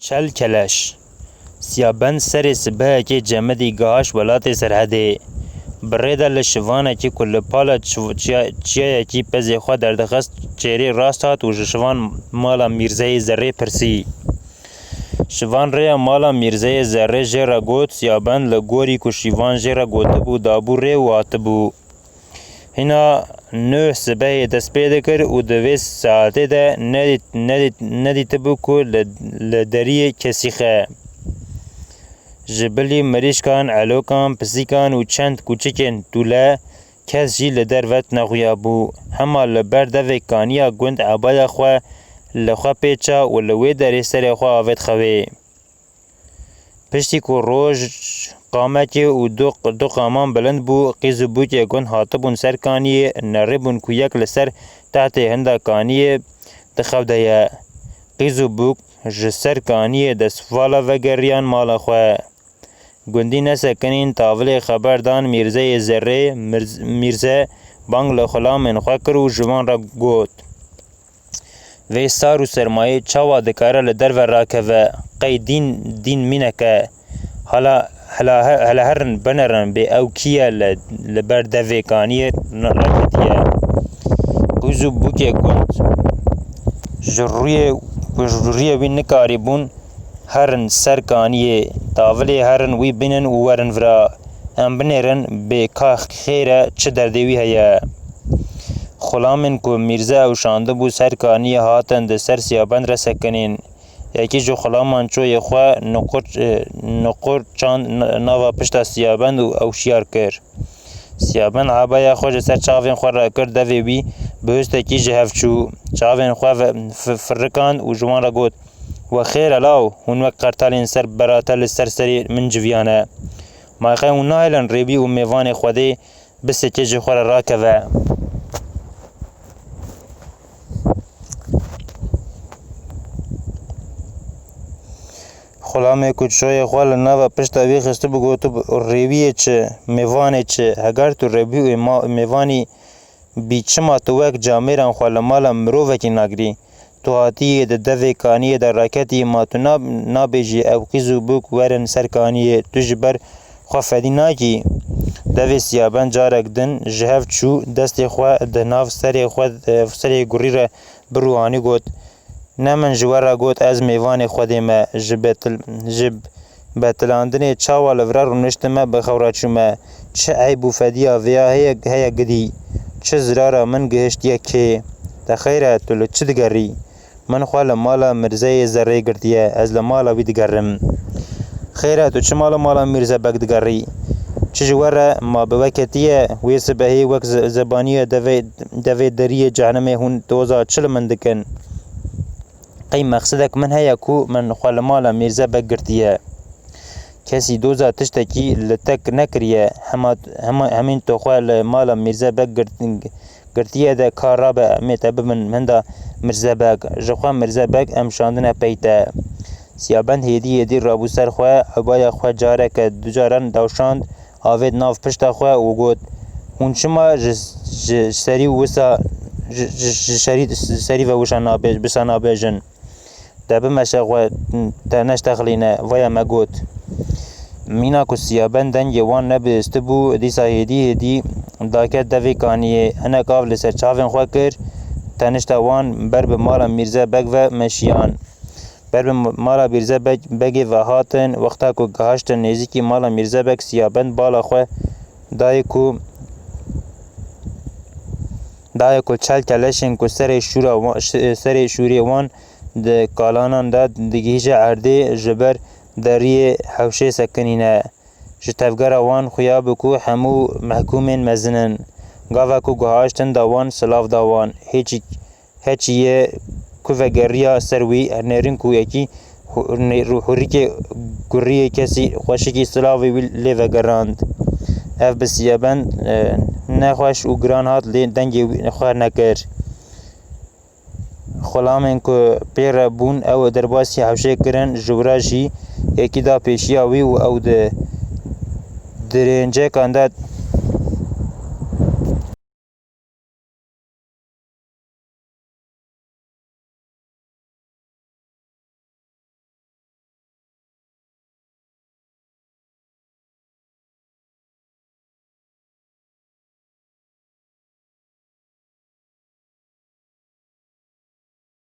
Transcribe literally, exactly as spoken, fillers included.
Çel Keleş. Siyabend serê sibehekê cemidî gihaşt welatê Serhedê. Bi rê de li şivanekî ku li pala çi-, çiya-, çiyayekî pezê xwe derdixist, çêrê rast hat û ji şivan mala Mîrzeyê Zerrê pirsî. Şivan rêya mala Mîrzeyê Zerrê jê re got, Siyabend li gorî ku şivan jê re gotibû, dabû rê û hatibû. Hîna nûh sibehê dest pê dikir û di vê saetê de nedît-, nedît-, nedîtibû ku li, li deriyê kesîx e. Ji bilî mirîşkan, elokan, pisîkan û çend kûçikên tûle kes jî li derve nexuyabû. Hema li ber devê kaniya gund ebaya xwe li xwe pê ça û li wê derê serê xwe avêt xewê. Piştî ku roj qamekê û du, du qaman bilind bû, qîz û bûkê gund hatibûn ser kaniyê, nerîbûn ku yek li ser tehtê hinda kaniyê di xew de ye. Qîz û bûk ji ser kaniyê destvala vegeriyan mala xwe. Gundî nesekinîn, tavilê xeber dan Mîrzeyê Zerrê, Mirz-, Mîrze bang li xulamên xwe kir û ji wan re got, Vê sar û sermayê çawa dikare li derve rakeve? Qey dîn, dîn mînek e. Hala, hela, hela herin binerin bê ew kî ye li, li ber devê kaniyê raketiye. Qîz û bûkê gund ji rûyê, ji rûyê wî nikarîbûn herin ser kaniyê. Tavilê herin wî bînin û werin vira. Em binêrin bê ka xêr e, çi derdê wî heye. Xulamên ku Mîrze ew şandibû ser kaniyê hatin di ser Siyabend re sekinîn. Yekî ji xulaman çoyê xwe nuqur, e, nuqur çand n-, nava pişta Siyabend û ew şiyar kir. Siyabend ebaya xwe ji ser çavên xwe rakir, devê wî bi hustekî ji hev çû. Çavên xwe ve-, fi-, firikand û ji wan re got, We xêr e law, hûn wek qertalên ser berate li ser serê min civiyane. Ma qey hûn nahêlin rêwî û mêvanê Xwedê bisekê ji xwe re rakeve. Xulamê ku çoyê xwe li nava pişta wî xistibû gotibû, Rêwiyê çi, mêvanê çi? Heger tu rêwî û ma-, mêvanî bî, çima tu wek camêran xwe li mala mirovekî nagirî? Tu hatiyê di devê kaniyê de raketî, ma tu na-, nabêjî ew qîz û bûk werin ser kaniyê, tu ji ber xwe fedî nakî? Devê Siyabend carek din ji hev çû, destê xwe di nav serê xwe, serê gurî re birûhanî got, Ne min ji we re got ez mêvanê Xwedê me, ji betil-, ji betilandinê çawa li vir rûniştime, bi xew re çûme? Çi eyb û fediya vêya heye, heye gidî? Çi zirara min gihiştiye kê? Te xeyr e, tu li çi digerî? Min xwe li mala Mirzeyê Zerrê girtiye, ez li mala wî digerim. Xêr e, tu çima li mala Mîrze Beg digerî? Çi ji we re ma bi we ketiye? Wê sibehê wek ze-, zebaniye devê, devê deriyê cehenimê hûn doza çi li min dikin? Qey mexsidek min heye ku min xwe li mala Mîrze Beg girtiye? Kesî doza tiştekî li te nekiriye. Hema, hema, hemîn tu xwe li mala Mîrze Beg girt-, girtiye de ka rabe em ê te bibin hinda Mirze Beg. Ji xwe Mirze Beg em şandine pey te. Siyabend hêdî hêdî rabû ser xwe, ebaya xwe careke du caran dawşand, avêt nav pişta xwe û got, Hûn çima ji, ji serî wisa, ji, ji, ji serî, serî ve wisa nabê-, wisa nabêjin? Te bimeşe xwe, te neştexilîne, vaya me got. Mîna ku Siyabend dengê wan nebihistibû, dîsa hêdî hêdî daket devê kaniyê, hinek av li ser çavên xwe kir, tenişta wan ber bi mala Mîrze Beg ve meşiyan. Ber bi mala Mîrze Beg, Begê ve hatin, wexta ku gihaştin nêzîkî mala Mîrze Beg, Siyabend bala xwe dayê ku, dayê ku çel keleşên ku serê şûra wa-, ş-, serê şûrê wan di kalanan de digihîje erdê, ji ber deriyê hewşê sekinîne. Ji tevgera wan xuya bû ku hemû mehkûmên mezin in. Gava ku gihaştin da wan, silav da wan. Hêçî, heçî yê ku vegeriya ser wî, nêrîn ku yekî hû-, nê-, hûrîkê guriyê kesî xweşikî silavê wî lê vegerand. Ev bi Siyabend, e, nexweş û giran hat, lê dengê wî xwe nekir. Xulamên ku pê re bûn, ew derbasî hewşê kirin, ji wira jî yekî da pêşiya wî û ew di dirêncekan de